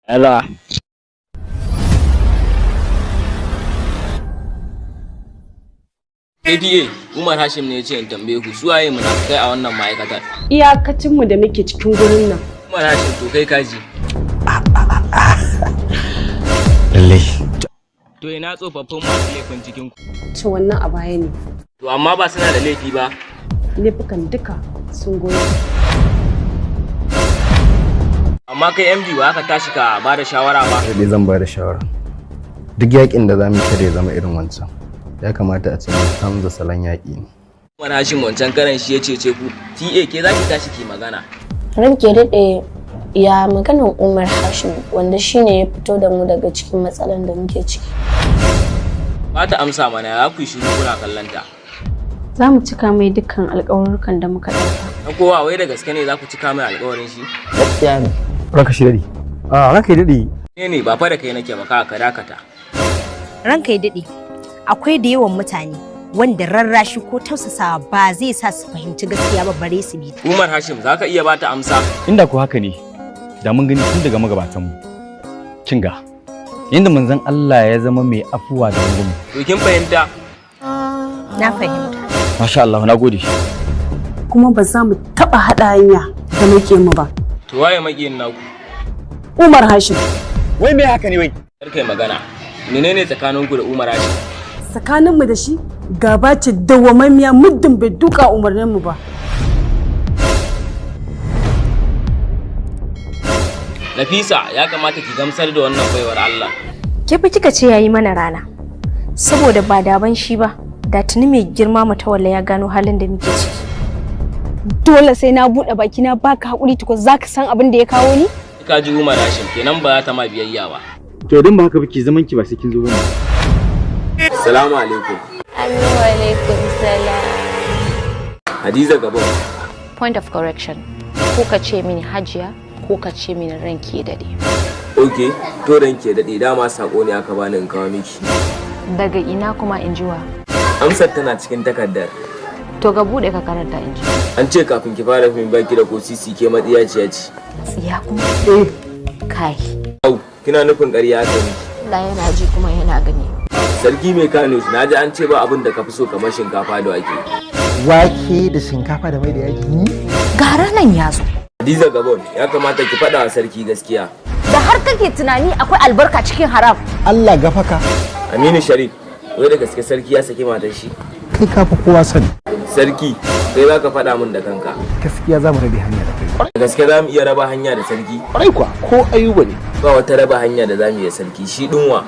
Hello. APA Umar Hashim ne ya ce in tambaye ku su waye munafukai a wannan ma'aikatar. Iyakacinmu da muke cikin gurin nan. Umar Hashim, to kai kaji. Lallai. To ina tsofaffin masu laifin cikin ku? Ce wannan a baya ne. To amma ba suna da laifi ba. Laifukan duka sun goyi. Amma kai MD ba ka tashi ka ba da shawara ba. Dai zan ba da shawara. Duk yakin da za mu kada ya zama irin wancan. Ya kamata a ce mun canza salon yaƙi ne. Umar Hashim wancan karan shi ya cece ku. TA, ke za ki tashi ki magana. Ranke daɗe, ya maganan Umar Hashim, wanda shine ya fito da mu daga cikin matsalan da muke ciki? Ba ta amsa mana, ya ku yi shiru kuna kallon ta? Za mu cika mai dukkan alƙawarurrukan da muka ɗauka. Na kowa, wai da gaske ne za ku cika mai alƙawarin shi? Gaskiya ne. Ranka shi daɗi. A ranka yi daɗi. Ne ne ba fa da kai nake ba, ka dakata. Ranka ya daɗe, akwai da yawan mutane wanda rarrashi ko tausasawa ba zai sa su fahimci gaskiya ba, bare su bi ta. Umar Hashim, za ka iya ba ta amsa. Inda ko haka ne, da mun gani tun daga magabatanmu. Kin ga yanda manzon Allah ya zama mai afuwa da rangwame. To kin fahimta? Na fahimta. Masha Allah, na gode. Kuma ba za mu taɓa haɗa hanya da mu ba. To waye maƙiyin naku? Umar Hashim. Wai me haka ne wai? Kar kai magana. Menene tsakaninku da Umar Hashim? Tsakaninmu da shi gaba ce dawwamammiya muddin bai duka umarninmu ba. Nafisa, ya kamata ki gamsar da wannan baiwar Allah. Ke fa kika ce yayi mana rana. Saboda ba daban shi ba, da tuni mai girma Mutawalla ya gano halin da muke ciki. Dole sai na buɗe baki na baka haƙuri tukun zaka san abin da ya kawo ni? Ka ji Umar Hashim, kenan ba za ta ma biyayya ba. To idan ba haka ba, ki zaman ki, ba sai kin zo ba. Salamu alaikum. Amin, wa alaikum salam. Hadiza Gabon. Point of correction. Ko ka ce mini Hajiya, ko ka ce mini ranki ya dade. Ok, to ranke daɗe, dama sako ne aka bani in kawo miki. Daga ina kuma in jiwa? Amsar tana cikin takardar. To ga bude ka karanta in ji. An ce kafin ki fara fim baki da ko sisi, ke matsiyaciya ce. Tsiya kuma? Kai. Au, kina nufin ƙarya aka miki? Allah yana ji kuma yana gani. Sarki mai Kano, na ji an ce ba abin da ka fi so kamar shinkafa da wake. Wake da shinkafa da mai da yaji ni. Gara nan ya zo. Hadiza Gabon, ya kamata ki faɗa wa sarki gaskiya. Da har kake tunani akwai albarka cikin haram. Allah gafaka. Aminu Sharif, wai da gaske sarki ya saki matar shi? Kai ka fi kowa sani. Sarki, kai za ka faɗa min da kanka. Gaskiya za mu rabe hanya da kai. Da gaske za mu iya raba hanya da sarki? Kwarai kuwa, ko Ayuba ne. Ba wata raba hanya da za mu yi da sarki, shi ɗinwa.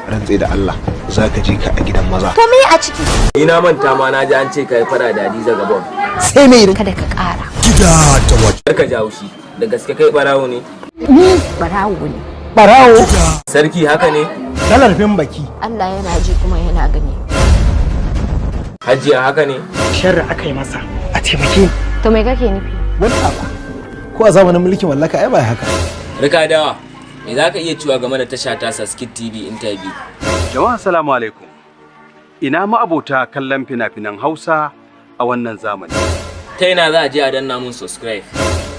Rantse da Allah za ka je ka a gidan maza. To me a ciki? Ina manta ma, na ji an ce ka yi faɗa da Hadiza Gabon. Sai me? Kada ka ƙara. Gida da waje. Kar ka ji haushi, da gaske kai ɓarawo ne? Ni barawo ne. Barawo. Sarki, haka ne? Talarfin baki. Allah yana ji kuma yana gani. Hajiya, haka ne? Sharri aka yi masa. A taimake. To me kake nufi? Wani abu. Ko a zamanin mulkin mallaka ai ba haka. Rika dawa, me za ka iya cewa game da tasha ta Saskit TV Interview? Jama'a, salamu alaikum. Ina ma'abota kallon fina-finan Hausa a wannan zamani. Ta ina za a je a danna mun subscribe?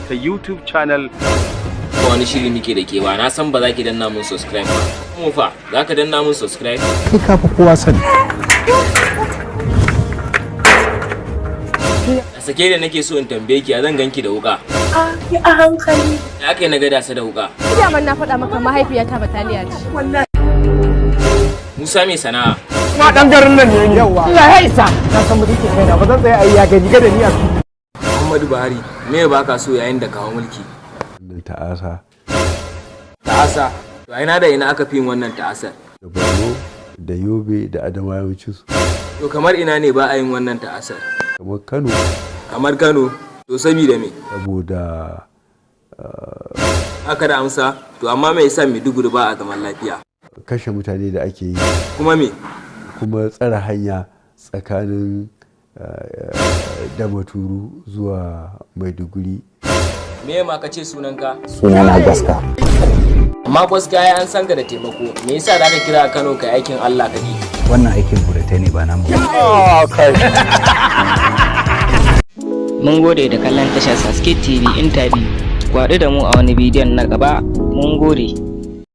Ta YouTube channel. Ba wani shiri muke da ke ba, na san ba za ki danna mun subscribe ba. Mu fa, za ka danna mun subscribe? Kai ka fi kowa sani. A sake da nake so in tambaye ki, a zan ganki da wuka. A a hankali. Ya aka yi na gada sa da wuka? Daman na faɗa maka mahaifiyata bataliya ce. Musa mai sana'a. Ma dan garin nan ne yawa. Allah ya isa. Na san mutuncin kaina, ba zan tsaya ayi ya gani gada ni a fili. Muhammadu Buhari, me ba ka so yayin da kawo mulki? Wannan ta'asa. Ta'asa. To a ina da ina aka fi yin wannan ta'asar? Da Borno da Yobe da Adamawa yawancin su. To kamar ina ne ba a yin wannan ta'asar? Kamar Kano. Kamar Kano. To sabida me? Saboda Aka da amsa, to amma me yasa Maiduguri ba a zaman lafiya? Kashe mutane da ake yi. Kuma me? Kuma tsare hanya tsakanin Damaturu zuwa Maiduguri. Me ma ka ce sunanka? Sunana Gaska. Amma gaskiya ya an san ka da taimako. Me yasa za ka kira Kano ka aikin Allah ka ki? Wannan aikin buratai ne, ba namu. Mun gode da kallon tashar Saskit TV Interview. Ku haɗu da mu a wani bidiyon na gaba. Mun gode.